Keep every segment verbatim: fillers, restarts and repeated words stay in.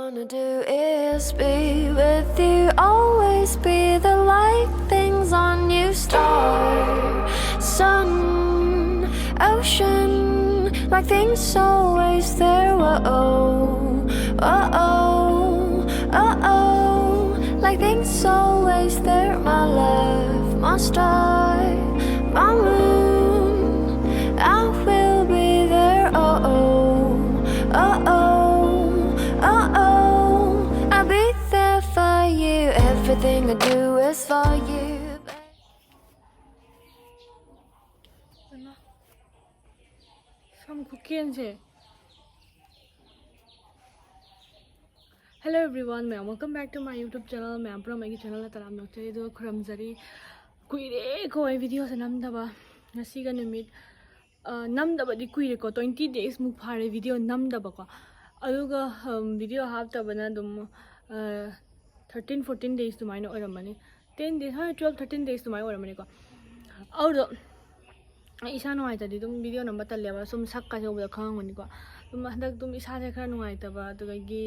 Wanna do is be with you, always be the light things on you, star, sun, ocean, like things always there. Whoa, oh, oh, oh, oh, like things always there. My love, my star, my moon, I will be there. Oh, oh, oh, oh, oh, oh, I'll be there for you. Everything I do is for you. Some ꯈꯨꯀꯦꯟꯁꯦ꯫ Hello everyone, ꯃꯌꯥꯝ, welcome back to my YouTube channel. ꯃꯌꯥꯝ ꯄꯨꯝꯅꯃꯛ ꯑꯩꯒꯤ channelꯗ ꯇꯔꯥꯝꯅ ꯑꯣꯛꯆꯔꯤ ꯑꯗꯨꯒ ꯈꯨꯔꯨꯝꯖꯔꯤ꯫ ꯀꯨꯏꯔꯦꯀꯣ ꯑꯩ videoꯁꯦ ꯅꯝꯗꯕ꯫ ꯉꯁꯤꯒ ꯅꯨꯃꯤꯠ, ꯑ, ꯅꯝꯗꯕꯗꯤ ꯀꯨꯏꯔꯦꯀꯣ, twenty days ꯃꯨꯛ ꯐꯥꯔꯦ video ꯅꯝꯗꯕꯀꯣ꯫ ꯑꯗꯨꯒ, ꯎꯝ, video ꯍꯥꯞꯇꯕꯅ ꯑꯗꯨꯝ, ꯑ, thirteen fourteen days ꯑꯗꯨꯃꯥꯏꯅ ꯑꯣꯏꯔꯝꯃꯅꯤ꯫ Ten days, ꯍꯣꯏ, twelve thirteen days ꯑꯗꯨꯃꯥꯏꯅ ꯑꯣꯏꯔꯝꯃꯅꯤꯀꯣ꯫ ꯑꯗꯨꯗꯣ ꯑꯩ ꯏꯁꯥ ꯅꯨꯡꯉꯥꯏꯇ꯭ꯔꯗꯤ ꯑꯗꯨꯝ video ꯅꯝꯕ ꯇꯜꯂꯦꯕ, ꯁꯨꯝ ꯁꯛꯀꯁꯦ ꯎꯕꯗ ꯈꯪꯉꯝꯒꯅꯤꯀꯣ꯫ ꯑꯗꯨꯝ ꯍꯟꯗꯛ ꯑꯗꯨꯝ ꯏꯁꯥꯁꯦ ꯈꯔ ꯅꯨꯡꯉꯥꯏꯇꯕ, ꯑꯗꯨꯗꯒꯤ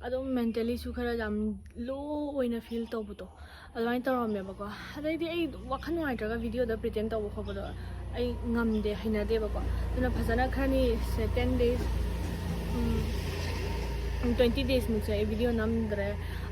ꯑꯗꯨꯝ mentallyꯁꯨ ꯈꯔ ꯌꯥꯝ low ꯑꯣꯏꯅ feel ꯇꯧꯕꯗꯣ, ꯑꯗꯨꯃꯥꯏꯅ ꯇꯧꯔꯝꯃꯦꯕꯀꯣ꯫ ꯑꯗꯩꯗꯤ ꯑꯩ ꯋꯥꯈꯜ ꯅꯨꯡꯉꯥꯏꯇ꯭ꯔꯒ videoꯗ pretend ꯇꯧꯕ ꯈꯣꯠꯄꯗꯣ ꯑꯩ ꯉꯝꯗꯦ, ꯍꯩꯅꯗꯦꯕꯀꯣ꯫ ꯑꯗꯨꯅ ꯐꯖꯅ ꯈꯔꯅꯤ ꯁꯦ ten days, ꯎꯝ, twenty days ꯃꯨꯛꯁꯦ ꯑꯩ video ꯅꯝꯗ꯭ꯔꯦ꯫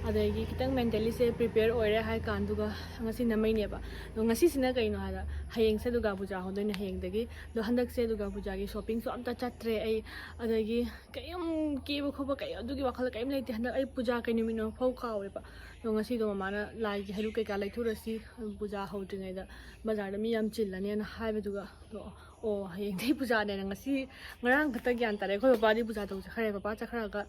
ꯑꯗꯒꯤ ꯈꯤꯇꯪ mentallyꯁꯦ prepare ꯑꯣꯏꯔꯦ ꯍꯥꯏ ꯀꯥꯟꯗꯨꯒ ꯉꯁꯤ ꯅꯝꯃꯩꯅꯦꯕ꯫ ꯑꯗꯣ ꯉꯁꯤꯁꯤꯅ ꯀꯩꯅꯣ ꯍꯥꯏꯗ, ꯍꯌꯦꯡꯁꯦ ꯗꯨꯔꯒꯥ ꯄꯨꯖꯥ ꯍꯧꯗꯣꯏꯅꯦ ꯍꯌꯦꯡꯗꯒꯤ꯫ ꯑꯗꯣ ꯍꯟꯗꯛꯁꯦ ꯗꯨꯔꯒꯥ ꯄꯨꯖꯥꯒꯤ shoppingꯁꯨ ꯑꯝꯇ ꯆꯠꯇ꯭ꯔꯦ ꯑꯩ꯫ ꯑꯗꯒꯤ ꯀꯩꯝ ꯀꯦꯕ ꯈꯣꯠꯄ ꯀꯩ ꯑꯗꯨꯒꯤ ꯋꯥꯈꯜꯗ ꯀꯩꯝ ꯂꯩꯇꯦ꯫ ꯍꯟꯗꯛ ꯑꯩ ꯄꯨꯖꯥ ꯀꯩ ꯅꯨꯃꯤꯠꯅꯣ ꯐꯥꯎ ꯀꯥꯎꯔꯦꯕ꯫ ꯑꯗꯣ ꯉꯁꯤꯗꯣ ꯃꯃꯥꯅ ꯂꯥꯏꯒꯤ ꯍꯩꯔꯨꯛ ꯀꯩꯀꯥ ꯂꯩꯊꯣꯛꯎꯔꯁꯤ, ꯄꯨꯖꯥ ꯍꯧꯗ꯭ꯔꯤꯉꯩꯗ ꯕꯖꯥꯔꯗ ꯃꯤ ꯌꯥꯝ ꯆꯤꯜꯂꯅꯦꯅ ꯍꯥꯏꯕꯗꯨꯒ, ꯑꯗꯣ, ꯑꯣ, ꯍꯌꯦꯡꯗꯒꯤ ꯄꯨꯖꯥꯅꯦꯅ ꯉꯁꯤ, ꯉꯔꯥꯡ ꯈꯛꯇ ꯒ꯭ꯌꯥꯟ ꯇꯥꯔꯦ꯫ ꯑꯩꯈꯣꯏ ꯕꯕꯥꯗꯤ ꯄꯨꯖꯥ ꯇꯧ ꯆꯠꯈ꯭ꯔꯦ, ꯕꯕꯥ ꯆꯠꯈ꯭ꯔꯒ꯫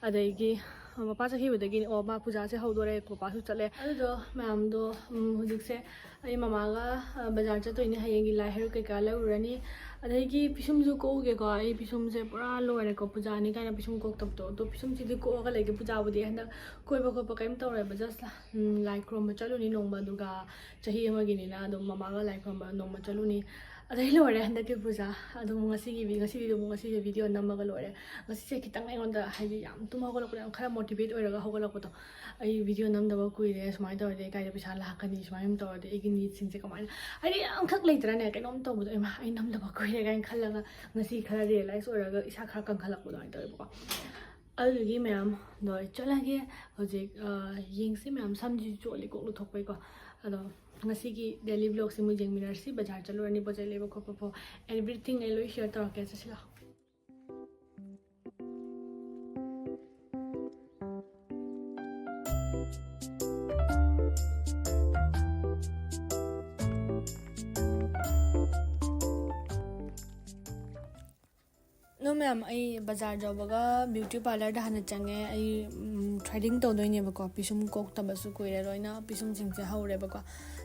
ꯑꯗꯒꯤ ꯃꯄꯥ ꯆꯠꯈꯤꯕꯗꯒꯤꯅꯤ, ꯑꯣ, ꯃꯥ ꯄꯨꯖꯥꯁꯦ ꯍꯧꯗꯣꯔꯦ, ꯄꯄꯥꯁꯨ ꯆꯠꯂꯦ꯫ ꯑꯗꯨꯗꯣ ꯃꯌꯥꯝꯗꯣ, ꯎꯝ, ꯍꯧꯖꯤꯛꯁꯦ ꯑꯩ ꯃꯃꯥꯒ, ꯑ, ꯕꯖꯥꯔ ꯆꯠꯇꯣꯏꯅꯦ, ꯍꯌꯦꯡꯒꯤ ꯂꯥꯏ ꯍꯩꯔꯨꯛ ꯀꯩꯀꯥ ꯂꯩꯔꯨꯔꯅꯤ꯫ ꯑꯗꯒꯤ ꯄꯤꯁꯨꯝꯁꯨ ꯀꯣꯛꯎꯒꯦꯀꯣ, ꯑꯩ ꯄꯤꯁꯨꯝꯁꯦ ꯄꯨꯔꯥ ꯂꯣꯏꯔꯦꯀꯣ, ꯄꯨꯖꯥꯅꯤ ꯀꯥꯏꯅ ꯄꯤꯁꯨꯝ ꯀꯣꯛꯇꯕꯗꯣ꯫ ꯑꯗꯣ ꯄꯤꯁꯨꯝꯁꯤꯗꯤ ꯀꯣꯛꯑꯒ ꯂꯩꯒꯦ, ꯄꯨꯖꯥꯕꯨꯗꯤ ꯍꯟꯗꯛ ꯀꯣꯏꯕ ꯈꯣꯠꯄ ꯀꯩꯝ ꯇꯧꯔꯣꯏꯕ, just, ꯎꯝ, ꯂꯥꯏ ꯈꯨꯔꯨꯝꯕ ꯆꯠꯂꯨꯅꯤ ꯅꯣꯡꯃ, ꯑꯗꯨꯒ ꯆꯍꯤ ꯑꯃꯒꯤꯅꯤꯅ ꯑꯗꯨꯝ ꯃꯃꯥꯒ ꯂꯥꯏ ꯈꯨꯔꯨꯝꯕ ꯅꯣꯡꯃ ꯆꯠꯂꯨꯅꯤ꯫ ꯑꯗꯩ ꯂꯣꯏꯔꯦ ꯍꯟꯗꯛꯀꯤ ꯄꯨꯖꯥ꯫ ꯑꯗꯨꯝ ꯉꯁꯤꯒꯤ ꯉꯁꯤꯗꯤ ꯑꯗꯨꯝ ꯉꯁꯤꯁꯦ ꯚꯤꯗꯤꯑꯣ ꯅꯝꯃꯒ ꯂꯣꯏꯔꯦ꯫ ꯉꯁꯤꯁꯦ ꯈꯤꯇꯪ ꯑꯩꯉꯣꯟꯗ ꯍꯥꯏꯗꯤ ꯌꯥꯝ ꯇꯨꯝ ꯍꯧꯒꯠꯂꯛꯄꯗ ꯌꯥꯝ ꯈꯔ ꯃꯣꯇꯤꯚꯦꯠ ꯑꯣꯏꯔꯒ ꯍꯧꯒꯠꯂꯛꯄꯗꯣ꯫ ꯑꯩ ꯚꯤꯗꯤꯑꯣ ꯅꯝꯗꯕ ꯀꯨꯏꯔꯦ, ꯁꯨꯃꯥꯏꯅ ꯇꯧꯔꯗꯤ ꯑꯩ ꯀꯥꯏꯗ ꯄꯩꯁꯥ ꯂꯥꯛꯀꯅꯤ, ꯁꯨꯃꯥꯏꯅ ꯇꯧꯔꯗꯤ ꯑꯩꯒꯤ ꯅꯤꯠꯁꯤꯡꯁꯦ ꯀꯃꯥꯏꯅ, ꯍꯥꯏꯗꯤ ꯌꯥꯝꯈꯛ ꯂꯩꯇ꯭ꯔꯅꯦ ꯀꯩꯅꯣꯝ ꯇꯧꯕꯗꯣ, ꯏꯃꯥ ꯑꯩ ꯅꯝꯗꯕ ꯀꯨꯏꯔꯦ ꯀꯥꯏꯅ ꯈꯜꯂꯒ ꯉꯁꯤ ꯈꯔ ꯔꯤꯌꯦꯂꯥꯏꯁ ꯑꯣꯏꯔꯒ ꯏꯁꯥ ꯈꯔ ꯀꯟꯈꯠꯂꯛꯄ ꯑꯗꯨꯃꯥꯏꯅ ꯇꯧꯋꯦꯕꯀꯣ꯫ ꯑꯗꯨꯗꯨꯒꯤ ꯃꯌꯥꯝꯗꯣ ꯑꯩ ꯆꯠꯂꯒꯦ ꯍꯧꯖꯤꯛ꯫ ꯌꯦꯡꯁꯤ ꯃꯌꯥꯝ, ꯁꯝꯁꯤꯁꯨ ꯆꯣꯠꯂꯤ ꯀꯣꯛ ꯂꯨꯊꯣꯛꯄꯩꯀꯣ꯫ ꯑꯗꯣ ꯉꯁꯤꯒꯤ ꯗꯦꯂꯤ ꯕ꯭ꯂꯣꯒꯁꯤ ꯃꯣꯏ ꯌꯦꯡꯃꯤꯟꯅꯔꯁꯤ꯫ ꯕꯖꯥꯔ ꯆꯠꯂꯨꯔꯅꯤ, ꯄꯣꯠ ꯆꯩ ꯂꯩꯕ ꯈꯣꯠꯄ ꯐꯥꯎ, ꯑꯦꯕ꯭ꯔꯤꯊꯤꯡ ꯑꯩ ꯂꯣꯏ ꯁꯤꯌꯔ ꯇꯧꯔꯛꯀꯦ꯫ ꯆꯠꯁꯤꯜꯂꯣ꯫ ꯅꯣ ꯃꯌꯥꯝ, ꯑꯩ ꯕꯖꯥꯔ ꯌꯧꯕꯒ ꯕ꯭ꯌꯨꯇꯤ ꯄꯥꯔꯂꯔꯗ ꯍꯥꯟꯅ ꯆꯪꯉꯦ꯫ ꯑꯩ ꯊ꯭ꯔꯦꯗꯤꯡ ꯇꯧꯗꯣꯏꯅꯦꯕꯀꯣ꯫ ꯄꯤꯁꯨꯝ ꯀꯣꯛꯇꯕꯁꯨ ꯀꯨꯏꯔꯦ, ꯂꯣꯏꯅ ꯄꯤꯁꯨꯝꯁꯤꯡꯁꯦ ꯍꯧꯔꯦꯕꯀꯣ꯫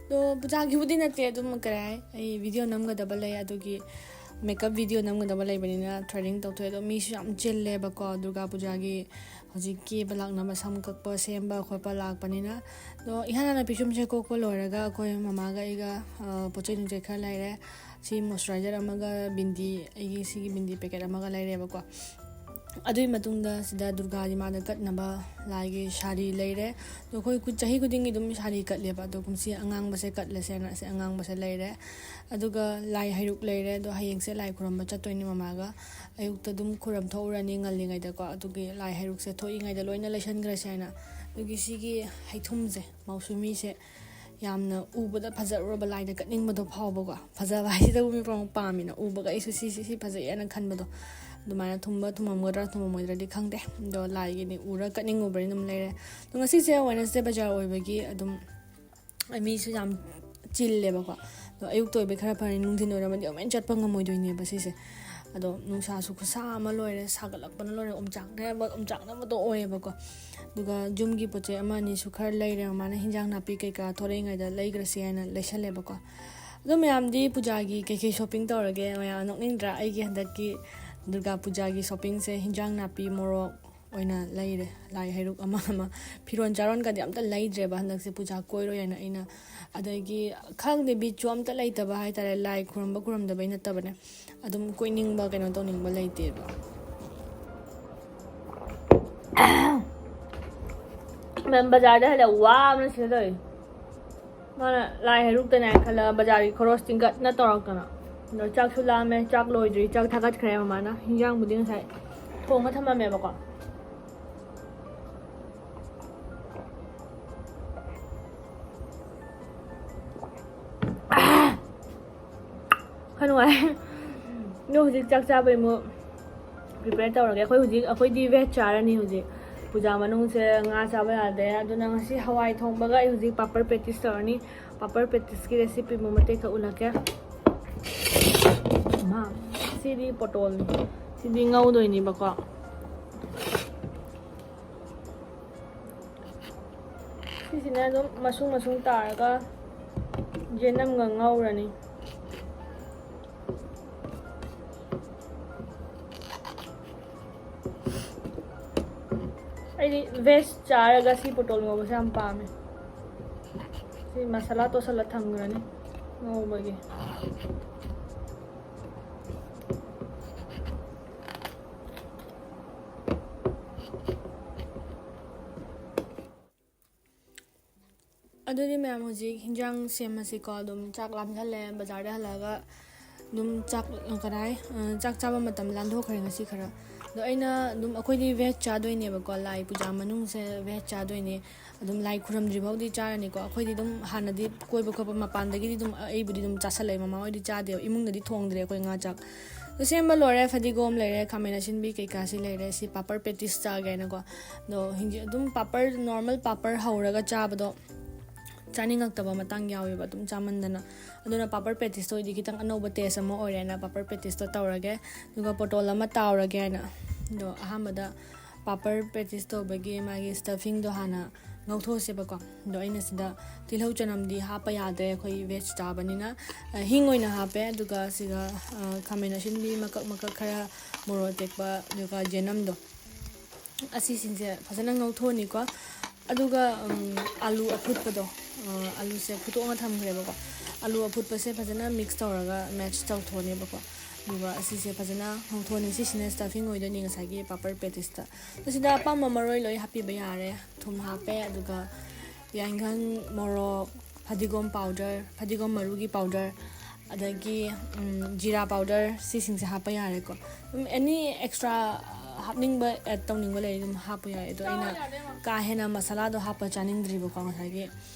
ꯑꯗꯣ ꯄꯨꯖꯥꯒꯤꯕꯨꯗꯤ ꯅꯠꯇꯦ, ꯑꯗꯨꯝ ꯀꯔꯤ ꯍꯥꯏ, ꯑꯩ ꯚꯤꯗꯤꯑꯣ ꯅꯝꯒꯗꯕ ꯂꯩ, ꯑꯗꯨꯒꯤ ꯃꯦꯀꯞ ꯚꯤꯗꯤꯑꯣ ꯅꯝꯒꯗꯕ ꯂꯩꯕꯅꯤꯅ ꯊ꯭ꯔꯦꯗꯤꯡ ꯇꯧꯊꯣꯛꯑꯦ꯫ ꯑꯗꯣ ꯃꯤꯁꯨ ꯌꯥꯝ ꯆꯤꯜꯂꯦꯕꯀꯣ, ꯗꯨꯔꯒꯥ ꯄꯨꯖꯥꯒꯤ ꯍꯧꯖꯤꯛ ꯀꯦꯕ ꯂꯥꯛꯅꯕ, ꯁꯝ ꯀꯛꯄ ꯁꯦꯝꯕ ꯈꯣꯠꯄ ꯂꯥꯛꯄꯅꯤꯅ꯫ ꯑꯗꯣ ꯏꯍꯥꯟ ꯍꯥꯟꯅ ꯄꯤꯁꯨꯝꯁꯦ ꯀꯣꯛꯄ ꯂꯣꯏꯔꯒ ꯑꯩꯈꯣꯏ ꯃꯃꯥꯒ ꯑꯩꯒ ꯄꯣꯠ ꯆꯩ ꯅꯨꯡꯆꯩ ꯈꯔ ꯂꯩꯔꯦ꯫ ꯁꯤ ꯃꯣꯏꯆꯔꯥꯏꯖꯔ ꯑꯃꯒ ꯕꯤꯟꯗꯤ, ꯑꯩꯒꯤ ꯁꯤꯒꯤ ꯕꯤꯟꯗꯤ ꯄꯦꯀꯦꯠ ꯑꯃꯒ ꯂꯩꯔꯦꯕꯀꯣ꯫ ꯑꯗꯨꯒꯤ ꯃꯇꯨꯡꯗ ꯁꯤꯗ ꯗꯨꯔꯒꯥ ꯏꯃꯥꯗ ꯀꯠꯅꯕ ꯂꯥꯏꯒꯤ ꯁꯥꯔꯤ ꯂꯩꯔꯦ꯫ ꯑꯗꯣ ꯑꯩꯈꯣꯏ ꯆꯍꯤ ꯈꯨꯗꯤꯡꯒꯤ ꯑꯗꯨꯝ ꯁꯥꯔꯤ ꯀꯠꯂꯦꯕ꯫ ꯑꯗꯣ ꯀꯨꯝꯁꯤ ꯑꯉꯥꯡꯕꯁꯦ ꯀꯠꯂꯁꯦꯅ ꯑꯁꯤ ꯑꯉꯥꯡꯕꯁꯦ ꯂꯩꯔꯦ꯫ ꯑꯗꯨꯒ ꯂꯥꯏ ꯍꯩꯔꯨꯛ ꯂꯩꯔꯦ꯫ ꯑꯗꯣ ꯍꯌꯦꯡꯁꯦ ꯂꯥꯏ ꯈꯨꯔꯨꯝꯕ ꯆꯠꯇꯣꯏꯅꯦ ꯃꯃꯥꯒ꯫ ꯑꯌꯨꯛꯇ ꯑꯗꯨꯝ ꯈꯨꯔꯨꯝ ꯊꯣꯛꯎꯔꯅꯤ ꯉꯜꯂꯤꯉꯩꯗꯀꯣ꯫ ꯑꯗꯨꯒꯤ ꯂꯥꯏ ꯍꯩꯔꯨꯛꯁꯦ ꯊꯣꯛꯏꯉꯩꯗ ꯂꯣꯏꯅ ꯂꯩꯁꯟꯈ꯭ꯔꯁꯦ ꯍꯥꯏꯅ꯫ ꯑꯗꯨꯒꯤ ꯁꯤꯒꯤ ꯍꯩꯊꯨꯝꯁꯦ ꯃꯧꯁꯨꯃꯤꯁꯦ ꯌꯥꯝꯅ ꯎꯕꯗ ꯐꯖꯔꯨꯔꯕ, ꯂꯥꯏꯗ ꯀꯠꯅꯤꯡꯕꯗꯣ ꯐꯥꯎꯕꯀꯣ꯫ ꯐꯖꯕ ꯍꯥꯏꯁꯤꯗꯕꯨ ꯃꯤ ꯄꯨꯝꯅꯃꯛ ꯄꯥꯝꯃꯤꯅ, ꯎꯕꯒ ꯑꯩꯁꯨ ꯁꯤ, ꯁꯤ, ꯁꯤ ꯐꯖꯩ ꯍꯥꯏꯅ ꯈꯟꯕꯗꯣ꯫ ꯑꯗꯨꯃꯥꯏꯅ ꯊꯨꯝꯕ ꯊꯨꯝꯃꯝꯒꯗ꯭ꯔꯥ ꯊꯨꯝꯃꯝꯃꯣꯏꯗ꯭ꯔꯗꯤ ꯈꯪꯗꯦ, ꯑꯗꯣ ꯂꯥꯏꯒꯤꯅꯤ ꯎꯔ ꯀꯠꯅꯤꯡꯉꯨꯕꯅꯤꯅ ꯑꯗꯨꯝ ꯂꯩꯔꯦ꯫ ꯑꯗꯣ ꯉꯁꯤꯁꯦ ꯋꯦꯅꯁꯗꯦ ꯕꯖꯥꯔ ꯑꯣꯏꯕꯒꯤ ꯑꯗꯨꯝ ꯃꯤꯁꯨ ꯌꯥꯝ ꯆꯤꯜꯂꯦꯕꯀꯣ꯫ ꯑꯗꯣ ꯑꯌꯨꯛꯇ ꯑꯣꯏꯕꯩ ꯈꯔ ꯐꯔꯦ, ꯅꯨꯡꯊꯤꯟ ꯑꯣꯏꯔꯝꯃꯗꯤ ꯑꯃꯨꯛ ꯍꯦꯟꯅ ꯆꯠꯄ ꯉꯝꯃꯣꯏꯗꯣꯏꯅꯦꯕ ꯁꯤꯁꯦ꯫ ꯑꯗꯣ ꯅꯨꯡꯁꯥꯁꯨ ꯈꯨꯁꯥ ꯑꯃ ꯂꯣꯏꯔꯦ, ꯁꯥꯒꯠꯂꯛꯄꯅ ꯂꯣꯏꯔꯦ, ꯑꯣꯝꯆꯥꯛꯅꯕ ꯑꯣꯝꯆꯥꯛꯅꯕꯗꯣ ꯑꯣꯏꯌꯦꯕꯀꯣ꯫ ꯑꯗꯨꯒ ꯖꯨꯝꯒꯤ ꯄꯣꯠ ꯆꯩ ꯑꯃ ꯑꯅꯤꯁꯨ ꯈꯔ ꯂꯩꯔꯦ꯫ ꯃꯃꯥꯅ ꯍꯤꯟꯖꯥꯡ ꯅꯥꯄꯤ ꯀꯩꯀꯥ ꯊꯣꯔꯛꯏꯉꯩꯗ ꯂꯩꯈ꯭ꯔꯁꯤ ꯍꯥꯏꯅ ꯂꯩꯁꯜꯂꯦꯕꯀꯣ꯫ ꯑꯗꯣ ꯃꯌꯥꯝꯗꯤ ꯄꯨꯖꯥꯒꯤ ꯀꯩꯀꯩ ꯁꯣꯞꯄꯤꯡ ꯇꯧꯔꯒꯦ? ꯃꯌꯥꯝ ꯅꯣꯛꯅꯤꯡꯗ꯭ꯔꯥ? ꯑꯩꯒꯤ ꯍꯟꯗꯛꯀꯤ ꯗꯨꯔꯒꯥ ꯄꯨꯖꯥꯒꯤ ꯁꯣꯞꯄꯤꯡꯁꯦ ꯍꯤꯟꯖꯥꯡ ꯅꯥꯄꯤ, ꯃꯣꯔꯣꯛ, ꯑꯣꯏꯅ ꯂꯩꯔꯦ꯫ ꯂꯥꯏ ꯍꯩꯔꯨꯛ ꯑꯃ ꯑꯃ, ꯐꯤꯔꯣꯜ ꯆꯥꯔꯣꯟꯒꯗꯤ ꯑꯝꯇ ꯂꯩꯗ꯭ꯔꯦꯕ ꯍꯟꯗꯛꯁꯦ, ꯄꯨꯖꯥ ꯀꯣꯏꯔꯣꯏ ꯍꯥꯏꯅ꯫ ꯑꯩꯅ ꯑꯗꯒꯤ ꯈꯪꯗꯦ, ꯕꯤꯠꯁꯨ ꯑꯝꯇ ꯂꯩꯇꯕ ꯍꯥꯏꯇꯥꯔꯦ, ꯂꯥꯏ ꯈꯨꯔꯨꯝꯕ ꯈꯨꯔꯨꯝꯗꯕꯩ ꯅꯠꯇꯕꯅꯦ, ꯑꯗꯨꯝ ꯀꯣꯏꯅꯤꯡꯕ, ꯀꯩꯅꯣ ꯇꯧꯅꯤꯡꯕ ꯂꯩꯇꯦꯕ꯫ ꯃꯦꯝ, ꯕꯖꯥꯔꯗ ꯍꯜꯂꯛ ꯋꯥꯕꯅ ꯁꯤꯗ ꯇꯧꯔꯤ꯫ ꯃꯥꯅ ꯂꯥꯏ ꯍꯩꯔꯨꯛꯇꯅꯦ ꯈꯜꯂꯒ ꯕꯖꯥꯔꯒꯤ ꯈꯣꯔꯣꯁ ꯇꯤꯡꯀꯠꯅ ꯇꯧꯔꯛꯇꯅ꯫ ꯑꯗꯣ ꯆꯥꯛꯁꯨ ꯂꯥꯝꯃꯦ, ꯆꯥꯛ ꯂꯣꯏꯗ꯭ꯔꯤ, ꯆꯥꯛ ꯊꯥꯒꯠꯈ꯭ꯔꯦ ꯃꯃꯥꯅ꯫ ꯍꯤꯟꯖꯥꯡꯕꯨꯗꯤ ꯉꯁꯥꯏ ꯊꯣꯡꯉ ꯊꯝꯃꯝꯃꯦꯕꯀꯣ꯫ ꯈꯔ ꯅꯨꯡꯉꯥꯏ꯫ ꯑꯗꯣ ꯍꯧꯖꯤꯛ ꯆꯥꯛ ꯆꯥꯕꯩ ꯑꯃꯨꯛ ꯄ꯭ꯔꯤꯄꯦꯌꯔ ꯇꯧꯔꯒꯦ꯫ ꯑꯩꯈꯣꯏ ꯍꯧꯖꯤꯛ, ꯑꯩꯈꯣꯏꯗꯤ ꯚꯦꯖ ꯆꯥꯔꯅꯤ ꯍꯧꯖꯤꯛ꯫ ꯄꯨꯖꯥ ꯃꯅꯨꯡꯁꯦ ꯉꯥ ꯆꯥꯕ ꯌꯥꯗꯦ꯫ ꯑꯗꯨꯅ ꯉꯁꯤ ꯍꯋꯥꯏ ꯊꯣꯡꯕꯒ ꯑꯩ ꯍꯧꯖꯤꯛ ꯄꯥꯄꯔ ꯄ꯭ꯔꯦꯛꯇꯤꯁ ꯇꯧꯔꯅꯤ꯫ ꯄꯥꯄꯔ ꯄ꯭ꯔꯦꯛꯇꯤꯁꯀꯤ ꯔꯦꯁꯤꯄꯤ ꯑꯃ ꯃꯇꯦꯛ ꯈꯛ ꯎꯠꯂꯛꯀꯦ꯫ ꯃꯥ, ꯁꯤꯗꯤ ꯄꯣꯇꯣꯜꯅꯤ꯫ ꯁꯤꯗꯤ ꯉꯧꯗꯣꯏꯅꯦꯕꯀꯣ꯫ ꯁꯤꯁꯤꯅ ꯑꯗꯨꯝ ꯃꯁꯨꯡ ꯃꯁꯨꯡ ꯇꯥꯔꯒ ꯌꯦꯅꯝꯒ ꯉꯧꯔꯅꯤ꯫ ꯑꯩꯗꯤ ꯚꯦꯖ ꯆꯥꯔꯒ ꯁꯤ ꯄꯣꯇꯣꯜ ꯉꯧꯕꯁꯦ ꯌꯥꯝ ꯄꯥꯝꯃꯦ꯫ ꯁꯤ ꯃꯁꯥꯂꯥ ꯇꯣꯠꯁꯜꯂ ꯊꯝꯈ꯭ꯔꯅꯤ ꯉꯧꯕꯒꯤ꯫ ꯑꯗꯨꯗꯤ ꯃꯌꯥꯝ, ꯍꯧꯖꯤꯛ ꯍꯤꯟꯖꯥꯡ ꯁꯦꯝꯃꯁꯤꯀꯣ꯫ ꯑꯗꯨꯝ ꯆꯥꯛ ꯂꯥꯝꯁꯜꯂꯦ, ꯕꯖꯥꯔꯗ ꯍꯜꯂꯛꯑꯒ ꯑꯗꯨꯝ ꯆꯥꯛ, ꯀꯗꯥꯏ, ꯑ, ꯆꯥꯛ ꯆꯥꯕ ꯃꯇꯝ ꯂꯥꯟꯊꯣꯛꯈ꯭ꯔꯦ ꯉꯁꯤ ꯈꯔ꯫ ꯑꯗꯣ ꯑꯩꯅ ꯑꯗꯨꯝ, ꯑꯩꯈꯣꯏꯗꯤ ꯚꯦꯖ ꯆꯥꯗꯣꯏꯅꯦꯕꯀꯣ, ꯂꯥꯏ ꯄꯨꯖꯥ ꯃꯅꯨꯡꯁꯦ ꯚꯦꯖ ꯆꯥꯗꯣꯏꯅꯦ꯫ ꯑꯗꯨꯝ ꯂꯥꯏ ꯈꯨꯔꯨꯝꯗ꯭ꯔꯤ ꯐꯥꯎꯗꯤ ꯆꯥꯔꯅꯤꯀꯣ꯫ ꯑꯩꯈꯣꯏꯗꯤ ꯑꯗꯨꯝ ꯍꯥꯟꯅꯗꯤ ꯀꯣꯏꯕ ꯈꯣꯠꯄ ꯃꯄꯥꯟꯗꯒꯤꯗꯤ ꯑꯗꯨꯝ ꯑꯩꯕꯨꯗꯤ ꯑꯗꯨꯝ ꯆꯥꯁꯜꯂꯛꯑꯦ, ꯃꯃꯥ ꯍꯣꯏꯗꯤ ꯆꯥꯗꯦꯕ, ꯏꯃꯨꯡꯗꯗꯤ ꯊꯣꯡꯗ꯭ꯔꯦ ꯑꯩꯈꯣꯏ ꯉꯥ ꯆꯥꯛ꯫ ꯑꯗꯨ ꯁꯦꯝꯕ ꯂꯣꯏꯔꯦ, ꯐꯗꯤꯒꯣꯝ ꯂꯩꯔꯦ, ꯈꯥꯃꯦꯟ ꯑꯁꯤꯟꯕꯤ ꯀꯩꯀꯥꯁꯤ ꯂꯩꯔꯦ꯫ ꯁꯤ ꯄꯥꯄꯔ ꯄꯦꯇꯤꯁ ꯆꯥꯒꯦꯅꯀꯣ꯫ ꯑꯗꯣ ꯍꯤꯟꯖꯤ-, ꯑꯗꯨꯝ ꯄꯥꯄꯔ, ꯅꯣꯔꯃꯦꯜ ꯄꯥꯄꯔ ꯍꯧꯔꯒ ꯆꯥꯕꯗꯣ ꯆꯥꯅꯤꯡꯉꯛꯇꯕ ꯃꯇꯥꯡ ꯌꯥꯎꯋꯦꯕ, ꯑꯗꯨꯝ ꯆꯥꯃꯟꯗꯅ꯫ ꯑꯗꯨꯅ ꯄꯥꯄꯔ ꯄꯦꯇꯤꯁꯇꯣ ꯑꯣꯏꯗꯤ ꯈꯤꯇꯪ ꯑꯅꯧꯕ ꯇꯦꯁ ꯑꯃ ꯑꯣꯏꯔꯦꯅ ꯄꯥꯄꯔ ꯄꯦꯇꯤꯁꯇꯣ ꯇꯧꯔꯒꯦ꯫ ꯑꯗꯨꯒ ꯄꯣꯇꯣꯜ ꯑꯃ ꯇꯥꯎꯔꯒꯦ ꯍꯥꯏꯅ꯫ ꯑꯗꯣ ꯑꯍꯥꯟꯕꯗ ꯄꯥꯄꯔ ꯄꯦꯇꯤꯁ ꯇꯧꯕꯒꯤ ꯃꯥꯒꯤ ꯁ꯭ꯇꯐꯤꯡꯗꯣ ꯍꯥꯟꯅ ꯉꯧꯊꯣꯛꯑꯁꯦꯕꯀꯣ꯫ ꯑꯗꯣ ꯑꯩꯅ ꯁꯤꯗ ꯇꯤꯜꯍꯧ ꯆꯅꯝꯗꯤ ꯍꯥꯞꯄ ꯌꯥꯗ꯭ꯔꯦ, ꯑꯩꯈꯣꯏ ꯚꯦꯖ ꯆꯥꯕꯅꯤꯅ꯫ ꯑ, ꯍꯤꯡ ꯑꯣꯏꯅ ꯍꯥꯞꯄꯦ, ꯑꯗꯨꯒ ꯁꯤꯒ, ꯑ, ꯈꯥꯃꯦꯟ ꯑꯁꯤꯟꯕꯤ ꯃꯀꯛ ꯃꯀꯛ ꯈꯔ, ꯃꯣꯔꯣꯛ ꯑꯇꯦꯛꯄ, ꯑꯗꯨꯒ ꯌꯦꯅꯝꯗꯣ꯫ ꯑꯁꯤꯁꯤꯡꯁꯦ ꯐꯖꯅ ꯉꯧꯊꯣꯛꯑꯅꯤꯀꯣ꯫ ꯑꯗꯨꯒ ꯎꯝ, ꯑꯥꯂꯨ ꯑꯐꯨꯠꯄꯗꯣ, ꯑ, ꯑꯥꯂꯨꯁꯦ ꯐꯨꯠꯇꯣꯛꯑꯒ ꯊꯝꯈ꯭ꯔꯦꯕꯀꯣ꯫ ꯑꯥꯂꯨ ꯑꯐꯨꯠꯄꯁꯦ ꯐꯖꯅ ꯃꯤꯛꯁ ꯇꯧꯔꯒ ꯃꯦꯁ ꯇꯧꯊꯣꯛꯑꯅꯦꯕꯀꯣ꯫ ꯑꯗꯨꯒ ꯑꯁꯤꯁꯦ ꯐꯖꯅ ꯉꯧꯊꯣꯛꯑꯅꯤ꯫ ꯁꯤꯁꯤꯅ ꯁ꯭ꯇꯐꯤꯡ ꯑꯣꯏꯗꯣꯏꯅꯤ ꯉꯁꯥꯏꯒꯤ ꯄꯥꯄꯔ ꯄꯦꯇꯤꯁꯇ꯫ ꯃꯁꯤꯗ ꯑꯄꯥꯝꯕ ꯃꯔꯣꯏ ꯂꯣꯏ ꯍꯥꯞꯄꯤꯕ ꯌꯥꯔꯦ꯫ ꯊꯨꯝ ꯍꯥꯞꯄꯦ, ꯑꯗꯨꯒ ꯌꯥꯏꯉꯪ, ꯃꯣꯔꯣꯛ, ꯐꯗꯤꯒꯣꯝ ꯄꯥꯎꯗꯔ, ꯐꯗꯤꯒꯣꯝ ꯃꯔꯨꯒꯤ ꯄꯥꯎꯗꯔ, ꯑꯗꯒꯤ ꯎꯝ, ꯖꯤꯔꯥ ꯄꯥꯎꯗꯔ, ꯁꯤꯁꯤꯡꯁꯦ ꯍꯥꯞꯄ ꯌꯥꯔꯦꯀꯣ꯫ ꯑꯗꯨꯝ ꯑꯦꯅꯤ ꯑꯦꯛꯁꯇ꯭ꯔꯥ ꯍꯥꯞꯅꯤꯡꯕ ꯑꯦꯗ ꯇꯧꯅꯤꯡꯕ ꯂꯩꯔꯗꯤ ꯑꯗꯨꯝ ꯍꯥꯞꯄ ꯌꯥꯏ꯫ ꯑꯗꯣ ꯑꯩꯅ ꯀꯥ ꯍꯦꯟꯅ ꯃꯁꯥꯂꯥꯗꯣ ꯍꯥꯞꯄ ꯆꯥꯅꯤꯡꯗ꯭ꯔꯤꯕꯀꯣ, ꯉꯁꯥꯏꯒꯤ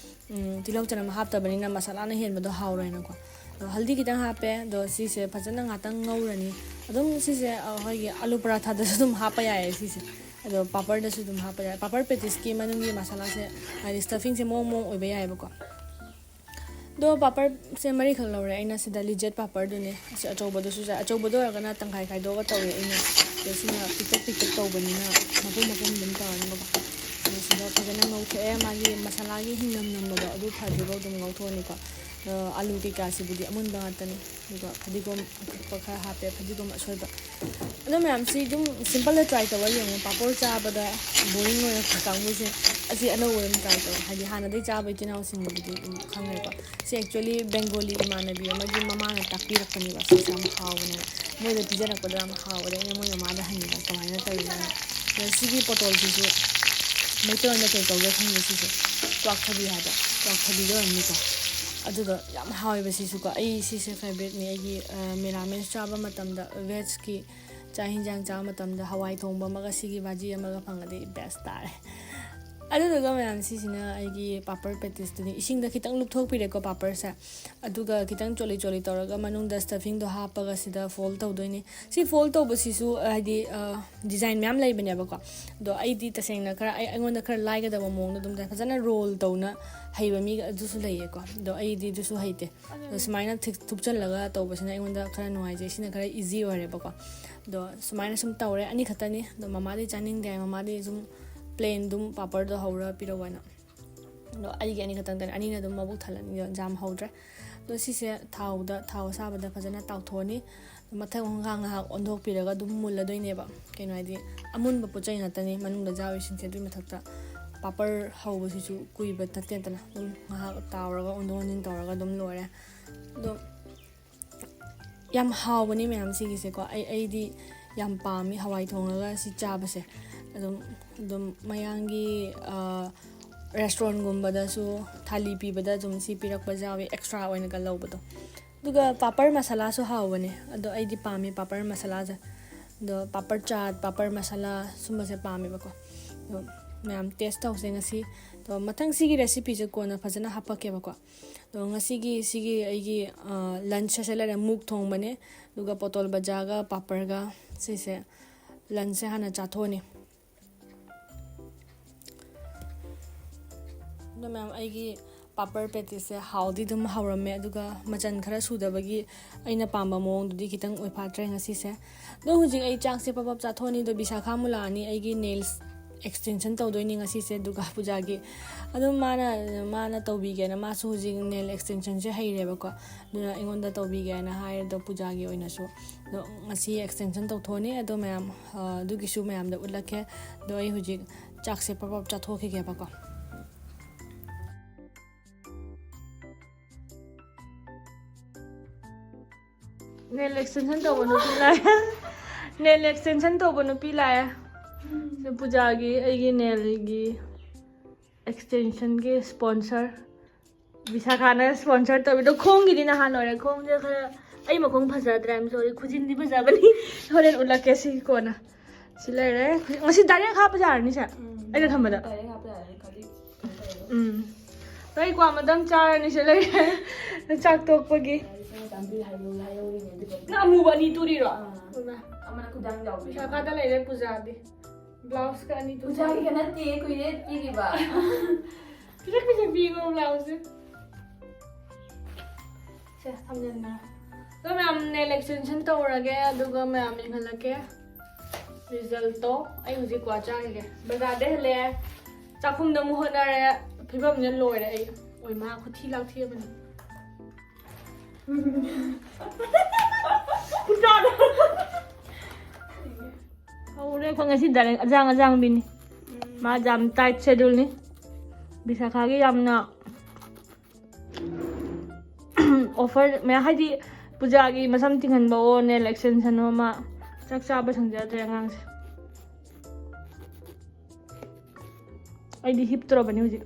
ꯎꯝ, ꯇꯤꯜꯍꯧ ꯆꯅꯝ ꯍꯥꯞꯇꯕꯅꯤꯅ ꯃꯁꯥꯂꯥꯅ ꯍꯦꯟꯕꯗꯣ ꯍꯥꯎꯔꯣꯏꯅꯀꯣ꯫ ꯑꯗꯣ ꯍꯜꯗꯤ ꯈꯤꯇꯪ ꯍꯥꯞꯄꯦ꯫ ꯑꯗꯣ ꯁꯤꯁꯦ ꯐꯖꯅ ꯉꯥꯛꯇꯪ ꯉꯧꯔꯅꯤ꯫ ꯑꯗꯨꯝ ꯁꯤꯁꯦ ꯑꯩꯈꯣꯏꯒꯤ ꯑꯥꯂꯨ ꯄꯔꯥꯊꯥꯗꯁꯨ ꯑꯗꯨꯝ ꯍꯥꯞꯄ ꯌꯥꯏꯌꯦ ꯁꯤꯁꯦ꯫ ꯑꯗꯣ ꯄꯥꯄꯔꯗꯁꯨ ꯑꯗꯨꯝ ꯍꯥꯞꯄ ꯌꯥꯏ꯫ ꯄꯥꯄꯔ ꯄꯦꯇꯤꯁꯀꯤ ꯃꯅꯨꯡꯒꯤ ꯃꯁꯥꯂꯥꯁꯦ, ꯍꯥꯏꯗꯤ ꯁ꯭ꯇꯐꯤꯡꯁꯦ ꯃꯑꯣꯡ ꯃꯑꯣꯡ ꯑꯣꯏꯕ ꯌꯥꯏꯑꯕꯀꯣ꯫ ꯑꯗꯣ ꯄꯥꯄꯔꯁꯦ ꯃꯔꯤꯈꯛ ꯂꯧꯔꯦ ꯑꯩꯅ ꯁꯤꯗ, ꯂꯤꯖꯦꯠ ꯄꯥꯄꯔꯗꯨꯅꯦ꯫ ꯑꯁꯤ ꯑꯆꯧꯕꯗꯨꯁꯨ ꯌꯥꯏ꯫ ꯑꯆꯧꯕꯗꯣ ꯑꯣꯏꯔꯒꯅ ꯇꯪꯈꯥꯏ ꯈꯥꯏꯗꯣꯛꯑꯒ ꯇꯧꯋꯦ ꯑꯩꯅ꯫ ꯑꯗꯣ ꯁꯤꯅ ꯄꯤꯛꯇꯛ ꯄꯤꯛꯇꯛ ꯇꯧꯕꯅꯤꯅ ꯃꯄꯨꯝ ꯃꯄꯨꯝ ꯑꯗꯨꯝ ꯇꯧꯔꯅꯤꯕꯀꯣ꯫ ꯑꯗꯣ ꯁꯤꯗ ꯐꯖꯅ ꯉꯧꯊꯣꯛꯑꯦ꯫ ꯃꯥꯒꯤ ꯃꯁꯥꯂꯥꯒꯤ ꯍꯤꯡꯅꯝ ꯅꯝꯕꯗꯣ ꯑꯗꯨ ꯐꯗ꯭ꯔꯤꯐꯥꯎ ꯑꯗꯨꯝ ꯉꯧꯊꯣꯛꯑꯅꯤꯀꯣ꯫ ꯑꯗꯣ ꯑꯥꯂꯨ ꯀꯩꯀꯥꯁꯤꯕꯨꯗꯤ ꯑꯃꯨꯟꯕ ꯉꯥꯛꯇꯅꯤ꯫ ꯑꯗꯨꯒ ꯐꯗꯤꯒꯣꯝ ꯑꯀꯛꯄ ꯈꯔ ꯍꯥꯞꯄꯦ, ꯐꯗꯤꯒꯣꯝ ꯑꯁꯣꯏꯕ꯫ ꯑꯗꯣ ꯃꯌꯥꯝꯁꯤ ꯑꯗꯨꯝ ꯁꯤꯝꯄꯜꯗ ꯇ꯭ꯔꯥꯏ ꯇꯧꯔ ꯌꯦꯡꯉꯣ꯫ ꯄꯥꯄꯣꯔ ꯆꯥꯕꯗ ꯕꯣꯔꯤꯡ ꯑꯣꯏꯔꯛꯄ ꯀꯥꯡꯕꯨꯁꯦ ꯑꯁꯤ ꯑꯅꯧꯕ ꯑꯗꯨꯝ ꯇ꯭ꯔꯥꯏ ꯇꯧ꯫ ꯍꯥꯏꯗꯤ ꯍꯥꯟꯅꯗꯩ ꯆꯥꯕ ꯏꯆꯤꯟ ꯏꯅꯥꯎꯁꯤꯡꯅꯕꯨꯗꯤ ꯑꯗꯨꯝ ꯈꯪꯉꯦꯀꯣ꯫ ꯁꯤ ꯑꯦꯛꯆꯨꯋꯦꯂꯤ ꯕꯦꯡꯒꯣꯂꯤ ꯏꯃꯥꯟꯅꯕꯤ ꯑꯃꯒꯤ ꯃꯃꯥꯅ ꯇꯥꯛꯄꯤꯔꯛꯄꯅꯦꯕ꯫ ꯁꯤꯁꯦ ꯌꯥꯝ ꯍꯥꯎꯕꯅꯦꯕ꯫ ꯃꯣꯏꯗ ꯄꯤꯖꯔꯛꯄꯗ ꯌꯥꯝ ꯍꯥꯎꯕꯗ ꯑꯩꯅ ꯃꯣꯏ ꯃꯃꯥꯗ ꯍꯪꯉꯤꯕ ꯀꯃꯥꯏꯅ ꯇꯧꯔꯤꯅꯣ꯫ ꯑꯗꯣ ꯁꯤꯒꯤ ꯄꯣꯇꯣꯜꯁꯤꯁꯨ ꯃꯩꯇꯩꯂꯣꯟꯗ ꯀꯩ ꯀꯧꯒꯦ ꯈꯪꯗꯦ ꯁꯤꯁꯦ꯫ ꯀ꯭ꯋꯥꯛꯊꯕꯤ ꯍꯥꯏꯕ, ꯀ꯭ꯋꯥꯛꯊꯕꯤꯗ ꯑꯣꯏꯔꯝꯅꯤꯀꯣ꯫ ꯑꯗꯨꯗꯣ ꯌꯥꯝ ꯍꯥꯎꯋꯦꯕ ꯁꯤꯁꯨꯀꯣ꯫ ꯑꯩ ꯁꯤꯁꯦ ꯐꯦꯕꯔꯦꯠꯅꯤ ꯑꯩꯒꯤ꯫ ꯃꯦꯔꯥꯃꯦꯁ ꯆꯥꯕ ꯃꯇꯝꯗ, ꯚꯦꯖꯀꯤ ꯆꯥꯛ ꯍꯤꯟꯖꯥꯡ ꯆꯥꯕ ꯃꯇꯝꯗ ꯍꯋꯥꯏ ꯊꯣꯡꯕ ꯑꯃꯒ ꯁꯤꯒꯤ ꯚꯥꯖꯤ ꯑꯃꯒ ꯐꯪꯉꯗꯤ ꯕꯦꯁ ꯇꯥꯔꯦ꯫ ꯑꯗꯨꯗꯨꯒ ꯃꯌꯥꯝ, ꯁꯤꯁꯤꯅ ꯑꯩꯒꯤ ꯄꯥꯄꯔ ꯄꯦꯇꯤꯁꯇꯨꯅꯤ꯫ ꯏꯁꯤꯡꯗ ꯈꯤꯇꯪ ꯂꯨꯞꯊꯣꯛꯄꯤꯔꯦꯀꯣ ꯄꯥꯄꯔꯁꯦ꯫ ꯑꯗꯨꯒ ꯈꯤꯇꯪ ꯆꯣꯠꯂꯤ ꯆꯣꯠꯂꯤ ꯇꯧꯔꯒ ꯃꯅꯨꯡꯗ ꯁ꯭ꯇꯐꯤꯡꯗꯣ ꯍꯥꯞꯄꯒ ꯁꯤꯗ ꯐꯣꯜ ꯇꯧꯗꯣꯏꯅꯤ꯫ ꯁꯤ ꯐꯣꯜ ꯇꯧꯕꯁꯤꯁꯨ, ꯑ, ꯍꯥꯏꯗꯤ, ꯑ, ꯗꯤꯖꯥꯏꯟ ꯃꯌꯥꯝ ꯂꯩꯕꯅꯦꯕꯀꯣ꯫ ꯑꯗꯣ ꯑꯩꯗꯤ ꯇꯁꯦꯡꯅ ꯈꯔ, ꯑꯩ, ꯑꯩꯉꯣꯟꯗ ꯈꯔ ꯂꯥꯏꯒꯗꯕ ꯃꯑꯣꯡꯗ ꯑꯗꯨꯝ ꯇꯧ-, ꯐꯖꯅ ꯔꯣꯜ ꯇꯧꯅ ꯍꯩꯕ ꯃꯤ ꯑꯗꯨꯁꯨ ꯂꯩꯌꯦꯀꯣ꯫ ꯑꯗꯣ ꯑꯩꯗꯤ ꯑꯗꯨꯁꯨ ꯍꯩꯇꯦ꯫ ꯑꯗꯣ ꯁꯨꯃꯥꯏꯅ ꯊꯤꯛ-, ꯊꯨꯞꯆꯜꯂꯒ ꯇꯧꯕꯁꯤꯅ ꯑꯩꯉꯣꯟꯗ ꯈꯔ ꯅꯨꯡꯉꯥꯏꯖꯩ, ꯁꯤꯅ ꯈꯔ ꯏꯖꯤ ꯑꯣꯏꯔꯦꯕꯀꯣ꯫ ꯑꯗꯣ ꯁꯨꯃꯥꯏꯅ ꯁꯨꯝ ꯇꯧꯔꯦ, ꯑꯅꯤꯈꯛꯇꯅꯤ꯫ ꯑꯗꯣ ꯃꯃꯥꯗꯤ ꯆꯥꯅꯤꯡꯗꯦ ꯍꯥꯏ, ꯃꯃꯥꯗꯤ ꯁꯨꯝ ꯄ꯭ꯂꯦꯟ ꯑꯗꯨꯝ ꯄꯥꯄꯔꯗꯣ ꯍꯧꯔ ꯄꯤꯔꯛꯑꯣ ꯍꯥꯏꯅ꯫ ꯑꯗꯣ ꯑꯩꯒꯤ ꯑꯅꯤꯈꯛꯇꯪꯗꯅꯤ, ꯑꯅꯤꯅ ꯑꯗꯨꯝ ꯃꯕꯨꯛ ꯊꯜꯂꯅꯤ, ꯌꯥꯝ ꯍꯧꯗ꯭ꯔꯦ꯫ ꯑꯗꯣ ꯁꯤꯁꯦ ꯊꯥꯎꯗ, ꯊꯥꯎ ꯑꯁꯥꯕꯗ ꯐꯖꯅ ꯇꯥꯎꯊꯣꯛꯑꯅꯤ꯫ ꯃꯊꯪ ꯑꯃꯨꯛ ꯉꯥꯏꯍꯥꯛ ꯉꯥꯏꯍꯥꯛ ꯑꯣꯟꯊꯣꯛꯄꯤꯔꯒ ꯑꯗꯨꯝ ꯃꯨꯜꯂꯗꯣꯏꯅꯦꯕ꯫ ꯀꯩꯅꯣ ꯍꯥꯏꯗꯤ ꯑꯃꯨꯟꯕ ꯄꯣꯠ ꯆꯩ ꯉꯥꯛꯇꯅꯤ ꯃꯅꯨꯡꯗ ꯌꯥꯎꯔꯤꯁꯤꯡꯁꯦ꯫ ꯑꯗꯨꯒꯤ ꯃꯊꯛꯇ ꯄꯥꯄꯔ ꯍꯧꯕꯁꯤꯁꯨ ꯀꯨꯏꯕ ꯅꯠꯇꯦꯗꯅ, ꯑꯗꯨꯝ ꯉꯥꯏꯍꯥꯛ ꯇꯥꯎꯔꯒ ꯑꯣꯟꯊꯣꯛ ꯑꯣꯟꯁꯤꯟ ꯇꯧꯔꯒ ꯑꯗꯨꯝ ꯂꯣꯏꯔꯦ꯫ ꯑꯗꯣ ꯌꯥꯝ ꯍꯥꯎꯕꯅꯤ ꯃꯌꯥꯝ ꯁꯤꯒꯤꯁꯦꯀꯣ꯫ ꯑꯩ, ꯑꯩꯗꯤ ꯌꯥꯝ ꯄꯥꯝꯃꯤ ꯍꯋꯥꯏ ꯊꯣꯡꯉꯒ ꯁꯤ ꯆꯥꯕꯁꯦ꯫ ꯑꯗꯨꯝ, ꯑꯗꯨꯝ ꯃꯌꯥꯡꯒꯤ, ꯑ, restaurantꯒꯨꯝꯕꯗꯁꯨ ꯊꯥꯂꯤ ꯄꯤꯕꯗ ꯑꯗꯨꯝ ꯁꯤ ꯄꯤꯔꯛꯄꯁꯨ ꯌꯥꯎꯋꯤ, extra ꯑꯣꯏꯅꯒ ꯂꯧꯕꯗꯣ꯫ ꯑꯗꯨꯒ ꯄꯥꯄꯔ ꯃꯁꯥꯂꯥꯁꯨ ꯍꯥꯎꯕꯅꯦ, ꯑꯗꯣ ꯑꯩꯗꯤ ꯄꯥꯝꯃꯤ ꯄꯥꯄꯔ ꯃꯁꯥꯂꯥꯁꯦ꯫ ꯑꯗꯣ ꯄꯥꯄꯔ ꯆꯥꯠ, ꯄꯥꯄꯔ ꯃꯁꯥꯂꯥ ꯁꯨꯝꯕꯁꯦ ꯄꯥꯝꯃꯦꯕꯀꯣ꯫ ꯑꯗꯣ ꯃꯌꯥꯝ taste ꯇꯧꯁꯦ ꯉꯁꯤ꯫ ꯑꯗꯣ ꯃꯊꯪ ꯁꯤꯒꯤ recipeꯁꯦ ꯀꯣꯟꯅ ꯐꯖꯅ ꯍꯥꯄꯛꯀꯦꯕꯀꯣ꯫ ꯑꯗꯣ ꯉꯁꯤꯒꯤ ꯁꯤꯒꯤ ꯑꯩꯒꯤ, ꯑ, lunchꯁꯦ ꯂꯩꯔꯦ, ꯃꯨꯛ ꯊꯣꯡꯕꯅꯦ, ꯑꯗꯨꯒ ꯄꯣꯇꯣꯜ ꯕꯖꯥꯒ ꯄꯥꯄꯔꯒ꯫ ꯁꯤꯁꯦ lunchꯁꯦ ꯍꯥꯟꯅ ꯆꯥꯊꯣꯛꯑꯅꯤ꯫ ꯑꯗꯣ ꯃꯌꯥꯝ, ꯑꯩꯒꯤ ꯄꯥꯄꯔ pattyꯁꯦ ꯍꯥꯎꯗꯤ ꯑꯗꯨꯝ ꯍꯧꯔꯝꯃꯦ, ꯑꯗꯨꯒ ꯃꯆꯜ ꯈꯔ ꯁꯨꯗꯕꯒꯤ ꯑꯩꯅ ꯄꯥꯝꯕ ꯃꯑꯣꯡꯗꯨꯗꯤ ꯈꯤꯇꯪ ꯑꯣꯏꯐꯥꯠꯇ꯭ꯔꯦ ꯉꯁꯤꯁꯦ꯫ ꯑꯗꯣ ꯍꯧꯖꯤꯛ ꯑꯩ ꯆꯥꯛꯁꯦ ꯄꯞ ꯄꯞ ꯆꯥꯊꯣꯛꯑꯅꯤ꯫ ꯑꯗꯣ ꯕꯤꯁꯥꯈꯥ ꯑꯃꯨꯛ ꯂꯥꯛꯑꯅꯤ, ꯑꯩꯒꯤ nails extension ꯇꯧꯗꯣꯏꯅꯤ ꯉꯁꯤꯁꯦ ꯗꯨꯔꯒꯥ ꯄꯨꯖꯥꯒꯤ꯫ ꯑꯗꯨꯝ ꯃꯥꯅ, ꯃꯥꯅ ꯇꯧꯕꯤꯒꯦꯅ, ꯃꯥꯁꯨ ꯍꯧꯖꯤꯛ nail extensionꯁꯦ ꯍꯩꯔꯦꯕꯀꯣ꯫ ꯑꯗꯨꯅ ꯑꯩꯉꯣꯟꯗ ꯇꯧꯕꯤꯒꯦꯅ ꯍꯥꯏꯔꯦ꯫ ꯑꯗꯣ ꯄꯨꯖꯥꯒꯤ ꯑꯣꯏꯅꯁꯨ ꯑꯗꯣ ꯉꯁꯤ extension ꯇꯧꯊꯣꯛꯑꯅꯤ꯫ ꯑꯗꯣ ꯃꯌꯥꯝ, ꯑ, ꯑꯗꯨꯒꯤꯁꯨ ꯃꯌꯥꯝꯗ ꯎꯠꯂꯛꯀꯦ꯫ ꯑꯗꯣ ꯑꯩ ꯍꯧꯖꯤꯛ ꯆꯥꯛꯁꯦ ꯄꯞ ꯄꯞ ꯆꯥꯊꯣꯛꯈꯤꯒꯦꯕꯀꯣ꯫ Nail extension ꯇꯧꯕ ꯅꯨꯄꯤ ꯂꯥꯛꯑꯦ꯫ Nail extension ꯇꯧꯕ ꯅꯨꯄꯤ ꯂꯥꯛꯑꯦ꯫ ꯁꯤ ꯄꯨꯖꯥꯒꯤ, ꯑꯩꯒꯤ nailꯒꯤ extensionꯒꯤ sponsor꯫ ꯕꯤꯁꯥꯈꯥꯅ sponsor ꯇꯧꯕꯤꯗꯣ꯫ ꯈꯣꯡꯒꯤꯗꯤ ꯅꯍꯥꯟ ꯂꯣꯏꯔꯦ꯫ ꯈꯣꯡꯁꯦ ꯈꯔ, ꯑꯩ ꯃꯈꯣꯡ ꯐꯖꯗ꯭ꯔꯦ, I'm sorry꯫ ꯈꯨꯖꯤꯟꯗꯤ ꯐꯖꯕꯅꯤ꯫ ꯍꯣꯔꯦꯟ ꯎꯠꯂꯛꯀꯦ ꯁꯤ ꯀꯣꯟꯅ꯫ ꯁꯤ ꯂꯩꯔꯦ꯫ ꯉꯁꯤ direct ꯍꯥꯞꯄ ꯌꯥꯔꯅꯤ ꯁꯦ? ꯑꯩꯅ ꯊꯝꯕꯗ? Direct ꯍꯥꯞꯄ ꯌꯥꯔꯅꯤ, ꯈꯗꯤ ꯀꯩꯅꯣ ꯇꯧꯔꯦꯕ꯫ ꯎꯝ꯫ ꯑꯩ ꯀ꯭ꯋꯥ ꯑꯃꯇꯪ ꯆꯥꯔꯅꯤ ꯁꯦ ꯂꯩꯔꯦ꯫ ꯆꯥꯛ ꯇꯣꯛꯄꯒꯤ꯫ ꯆꯥꯝꯕꯤ ꯍꯥꯏꯍꯧ-, ꯍꯥꯏꯍꯧꯔꯤꯅꯦ ꯑꯗꯨꯒ꯫ ꯅꯪ ꯑꯃꯨꯕ ꯑꯅꯤ ꯇꯨꯔꯤꯔꯣ? ꯑꯥ꯫ ꯏꯃꯥ꯫ ꯑꯃꯅ ꯈꯨꯗꯥꯡ ꯌꯥꯎꯕꯤ꯫ ꯕꯤꯁꯥꯈꯥꯗ ꯂꯩꯔꯦ ꯄꯨꯖꯥꯗꯤ꯫ Blouseꯀ ꯑꯅꯤ ꯇꯨ-, ꯄꯨꯖꯥꯒꯤꯒ ꯅꯠꯇꯦ, ꯀꯨꯏꯔꯦ ꯄꯤꯈꯤꯕ꯫ ꯄꯤꯖ ꯄꯤꯖ ꯄꯤꯈꯣ blouseꯁꯦ꯫ ꯁꯦ, ꯊꯝꯖꯤꯟꯈ꯭ꯔꯦ꯫ ꯑꯗꯣ ꯃꯌꯥꯝ nail extension ꯇꯧꯔꯒꯦ, ꯑꯗꯨꯒ ꯃꯌꯥꯝ ꯌꯦꯡꯍꯜꯂꯛꯀꯦ resultꯇꯣ꯫ ꯑꯩ ꯍꯧꯖꯤꯛ ꯀ꯭ꯋꯥ ꯆꯥꯈꯤꯒꯦ꯫ ꯕꯖꯥꯔꯗꯩ ꯍꯜꯂꯛꯑꯦ, ꯆꯥꯛꯈꯨꯝꯗ ꯑꯃꯨꯛ ꯍꯣꯠꯅꯔꯦ, ꯐꯤꯕꯝꯁꯦ ꯂꯣꯏꯔꯦ ꯑꯩ꯫ ꯑꯣꯏꯃꯥ, ꯈꯨꯊꯤ ꯂꯥꯛꯊꯤ ꯑꯃꯅꯤ꯫ ꯍꯧꯔꯦ ꯑꯩꯈꯣꯏ ꯉꯁꯤ direct ꯑꯖꯥꯡ ꯑꯖꯥꯡꯕꯤꯅꯤ꯫ ꯃꯥ ꯌꯥꯝ tight scheduleꯅꯤ꯫ ꯕꯤꯁꯥꯈꯥꯒꯤ ꯌꯥꯝꯅ offer ꯃꯌꯥꯝ, ꯍꯥꯏꯗꯤ ꯄꯨꯖꯥꯒꯤ ꯃꯁꯝ ꯇꯤꯡꯍꯟꯕꯑꯣ, nail extensionꯑꯣ, ꯃꯥ ꯆꯥꯛ ꯆꯥꯕ ꯁꯪꯖꯗ꯭ꯔꯦ ꯑꯉꯥꯡꯁꯦ꯫ ꯑꯩꯗꯤ ꯍꯤꯞꯇ꯭ꯔꯕꯅꯤ ꯍꯧꯖꯤꯛ꯫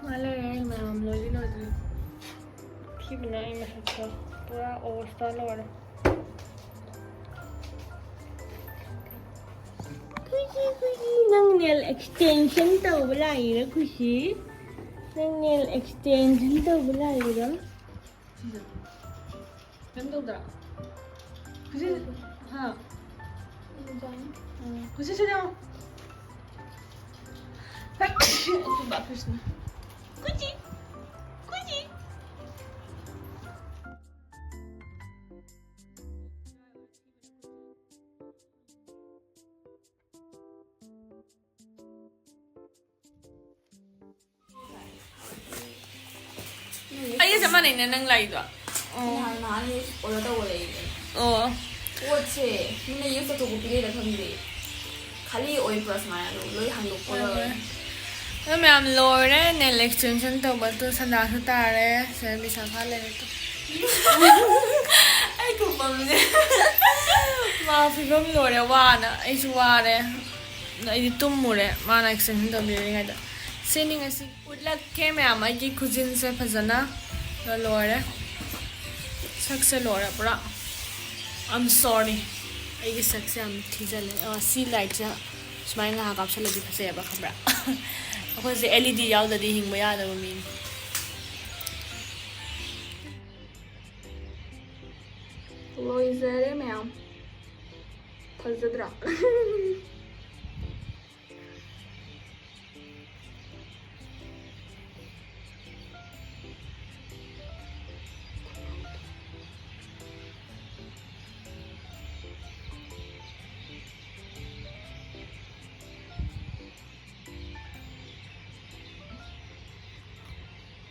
ꯃꯥ ꯂꯩꯔꯦ, ꯑꯩ ꯃꯌꯥꯝ ꯂꯣꯏꯗꯤ ꯂꯣꯏꯗ꯭ꯔꯤ꯫ ꯊꯤꯕꯅ ꯑꯩ ꯃꯁꯛꯇꯣ ꯄꯨꯔꯥ ꯑꯣꯁꯇ ꯂꯣꯏꯔꯦ꯫ ꯈꯨꯖꯤ, ꯈꯨꯖꯤ, ꯅꯪ nail extension ꯇꯧꯕ ꯂꯥꯛꯏꯔ, ꯈꯨꯖꯤ? ꯅꯪ nail extension ꯇꯧꯕ ꯂꯥꯛꯏꯔ? ꯁꯤꯁꯦ ꯀꯩꯝ ꯇꯧꯗ꯭ꯔꯥ? ꯈꯨꯖꯤ, ꯍꯥ? ꯎꯝ, ꯈꯨꯖꯤ ꯁꯤꯗ ꯌꯦꯡꯉꯣ꯫ ꯍꯦꯛ! ꯑꯩꯈꯣꯏ ꯕꯥ ꯀ꯭ꯔꯤꯁꯅ꯫ ꯈꯨꯖꯤ! ꯈꯨꯖꯤ! ꯑꯩꯒ ꯆꯞ ꯃꯥꯟꯅꯩꯅꯦ ꯅꯪ ꯂꯥꯛꯏꯗꯣ꯫ ꯑꯣ꯫ ꯅꯍꯥꯟ, ꯅꯍꯥꯟ ꯑꯩ order ꯇꯧꯕ ꯂꯩꯌꯦ꯫ ꯑꯣ꯫ ꯄꯣꯠꯁꯦ ꯃꯤꯅ use ꯇꯧꯊꯣꯛꯄ ꯄꯤꯔꯦꯗ ꯈꯪꯗꯦ꯫ ꯈꯥꯂꯤ ꯑꯣꯏ ꯄꯨꯔꯥ ꯁꯨꯃꯥꯏꯅ ꯑꯗꯨꯝ ꯂꯣꯏ ꯍꯥꯡꯗꯣꯛꯄ ꯍꯣꯏ, ꯂꯣꯏꯔꯦ꯫ ꯍꯣꯏ꯫ ꯑꯗꯣ ꯃꯌꯥꯝ ꯂꯣꯏꯔꯦ꯫ Nail extension ꯇꯧꯕꯗꯣ ꯁꯟꯗꯥꯁꯨ ꯇꯥꯔꯦ꯫ ꯁꯦ ꯕꯤꯁꯥꯈꯥ ꯂꯩꯔꯦ ꯇꯨ꯫ ꯑꯩ ꯈꯨꯐꯝꯁꯦ꯫ ꯃꯥ ꯐꯤꯕꯝ ꯂꯣꯏꯔꯦ ꯋꯥꯅ꯫ ꯑꯩꯁꯨ ꯋꯥꯔꯦ꯫ ꯑꯩꯗꯤ ꯇꯨꯝꯃꯨꯔꯦ ꯃꯥꯅ extension ꯇꯧꯕꯤꯔꯤꯉꯩꯗ꯫ ꯁꯤꯅꯤ ꯉꯁꯤ꯫ ꯎꯠꯂꯛꯀꯦ ꯃꯌꯥꯝ ꯑꯩꯒꯤ ꯈꯨꯖꯤꯟꯁꯦ ꯐꯖꯅ ꯂꯣꯏꯔꯦ꯫ ꯁꯛꯁꯦ ꯂꯣꯏꯔꯦ ꯄꯨꯔꯥ꯫ I'm sorry꯫ ꯑꯩꯒꯤ ꯁꯛꯁꯦ ꯌꯥꯝ ꯊꯤꯖꯜꯂꯦ꯫ ꯑ, ꯁꯤ lightꯁꯦ ꯁꯨꯃꯥꯏꯅ ꯉꯥꯏꯍꯥꯛ ꯀꯥꯞꯁꯜꯂꯗꯤ ꯐꯖꯩꯌꯦꯕ, ꯈꯪꯕ꯭ꯔꯥ? ꯑꯩꯈꯣꯏꯁꯦ L E D ꯌꯥꯎꯗꯗꯤ ꯍꯤꯡꯕ ꯌꯥꯗꯕ ꯃꯤꯅꯤ꯫ ꯂꯣꯏꯖꯔꯦ ꯃꯌꯥꯝ꯫ ꯐꯖꯗ꯭ꯔꯥ?